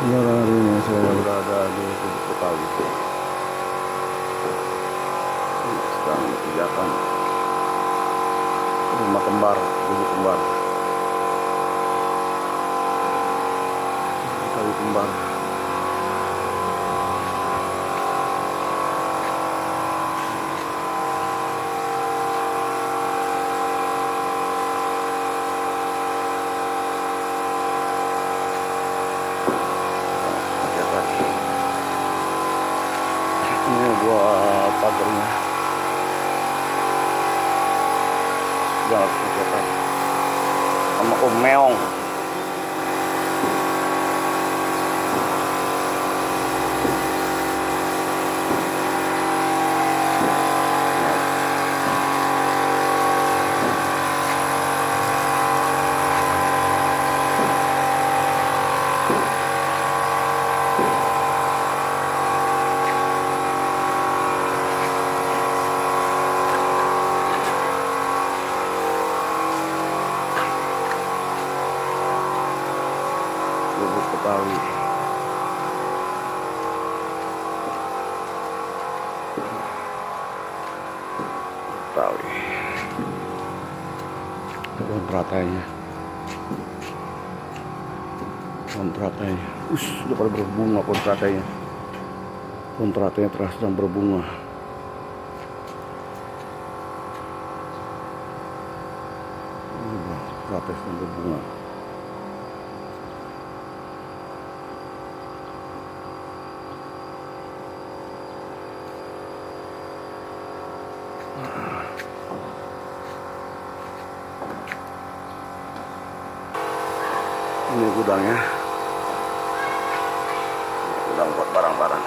Sekarang hari ini saya berada di Lubuk Betawi. Sedang mengerjakan rumah kembar, Lubuk Kembar. Betawi Kembar. Ini buat pagarnya. Jangan kelihatan. Sama Om Meong. Lubuk Betawi. Betawi. Pohon teratainya. Pohon teratainya. Udah pada berbunga pohon teratainya. Pohon teratainya terus sedang berbunga. Teratai sedang berbunga. Ini gudangnya, gudang buat barang-barang,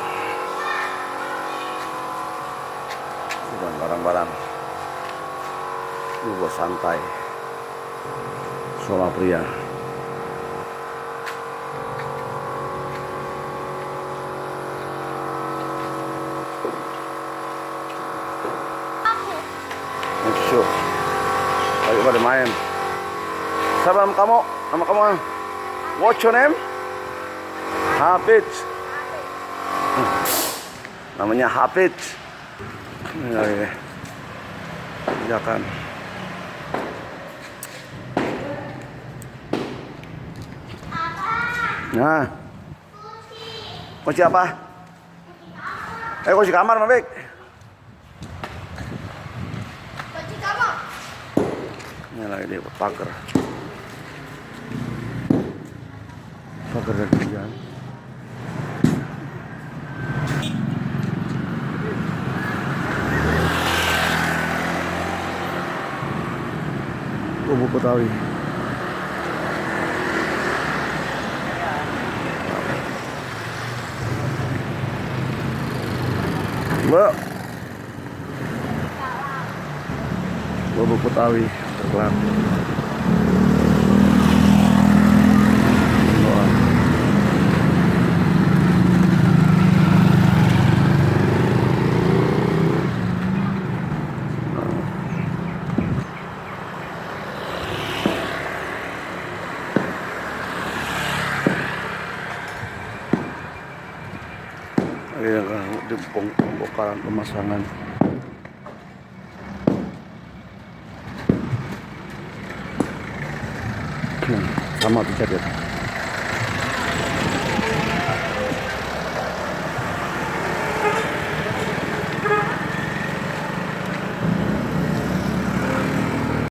gudang barang-barang. Ini buat santai, Soma pria. Show, ayo pada main. Siapa nama kamu? Nama kamu? What's your name? Hafid. Namanya Hafid. Ini kerjakan. Nah, kunci apa? Kunci kamar, Mabik. Kunci kamar. Ini lagi di pagar. Pagar dan kerjaan. Lubuk Betawi. Mbak. Lubuk Betawi terkelar. Ini di pembongkaran pemasangan. Sama bisa lihat.